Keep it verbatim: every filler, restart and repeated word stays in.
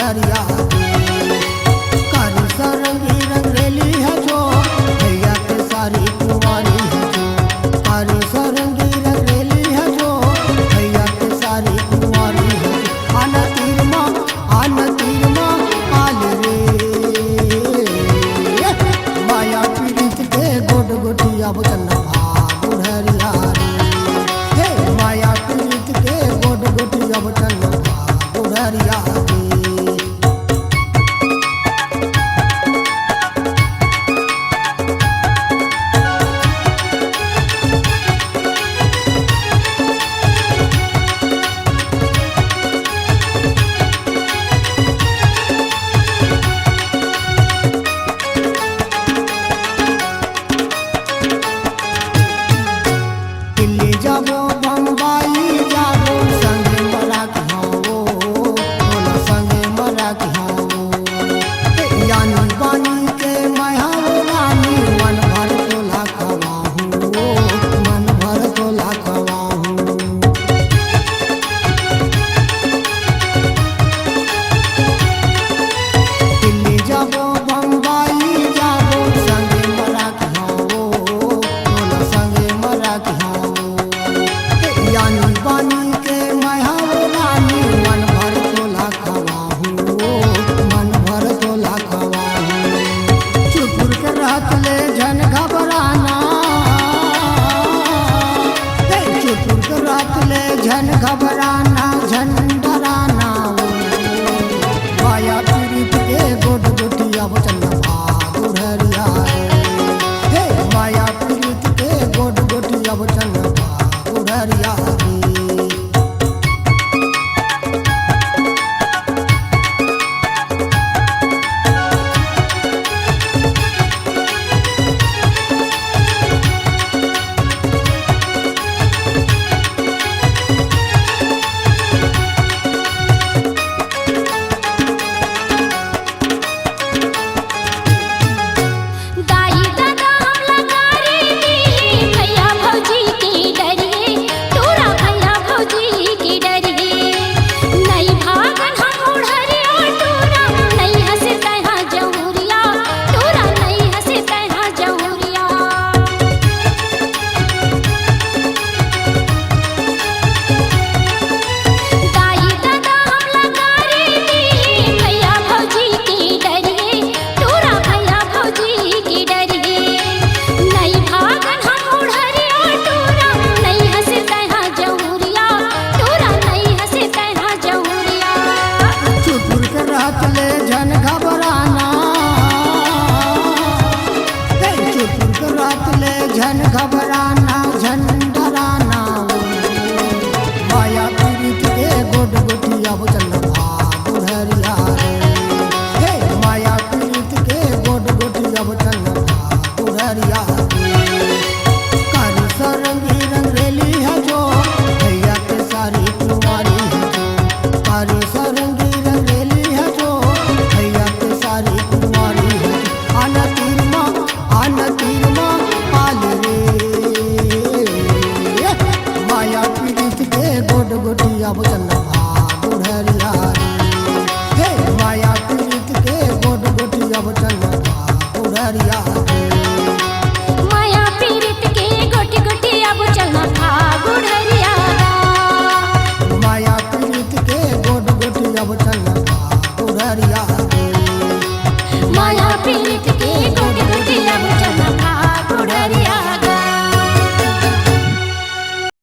करिया कारी सरंगी रंगरेली है जो, भैया के सारी कुंवारी है जो। कारी सरंगी रंगरेली है जो, भैया के सारी कुंवारी है जो। आन तीर मा, आन तीर मा, आल रे। माया पीड़ित के गोट गोटिया बचन भा बुढ़रिया रे। हे माया पीड़ित के गोट गोटिया बचन भा बुढ़रिया रे। दिल्ली जाबो, बम्बई जाबो, संगे मरा के हवो, तोला संगे मरा के हवो। ए, यानी बानी के मैं हवो रानी, मन भर तोला खवाहूँ, मन भर तोला खवाहूँ। दिल्ली जाबो, बम्बई जाबो, संगे मरा के हवो, तोला संगे मरा के हवो। ए, यानी बानी के मैं हवो रानी, मन भर तोला खवाहूँ, मन भर तोला खवाहूँ। चुपुर के रहत ले झन घबराना, ए, चुपुर के रहत ले झन घबराना, झन डराना। माया पीड़ित के गोट गोटिया बचन भा बुढ़रिया रे। हे माया पीड़ित के गोट गोटिया बचन भा बुढ़रिया रे। दाई ददा हमला गारी दी, भैया भौजी के डरिए, टूरा भैया भौजी के डरिए। नई भागन हम उड़हरिया टूरा, नई हंसे तैहा जहुरिया, टूरा नई हंसे तैहा जहुरिया। दाई ददा हमला गारी दी, भैया भौजी के डरिए, टूरा भैया भौजी के डरिए। नई भागन हम उड़हरिया टूरा, नई हंसे तैहा जहुरिया, टूरा नई हंसे तैहा जहुरिया। चुपुर के रहत ले झन घबराना, हे चुपुर के रहत ले झन घबराना, झन डराना। माया पीड़ित के गोट गोटिया बचन भा बुढ़रिया रे। हे माया पीड़ित के गोट गोटिया बचन भा बुढ़रिया रे। कारी सरंगी रंगरेली है जो, भैया के सारी कुंवारी है जो। कारी सरंगी रंगरेली है जो, भैया के सारी कुंवारी है जो। आन तीर मा, आन तीर मा, पाल रे। माया पीड़ित के गोट गोटिया बचन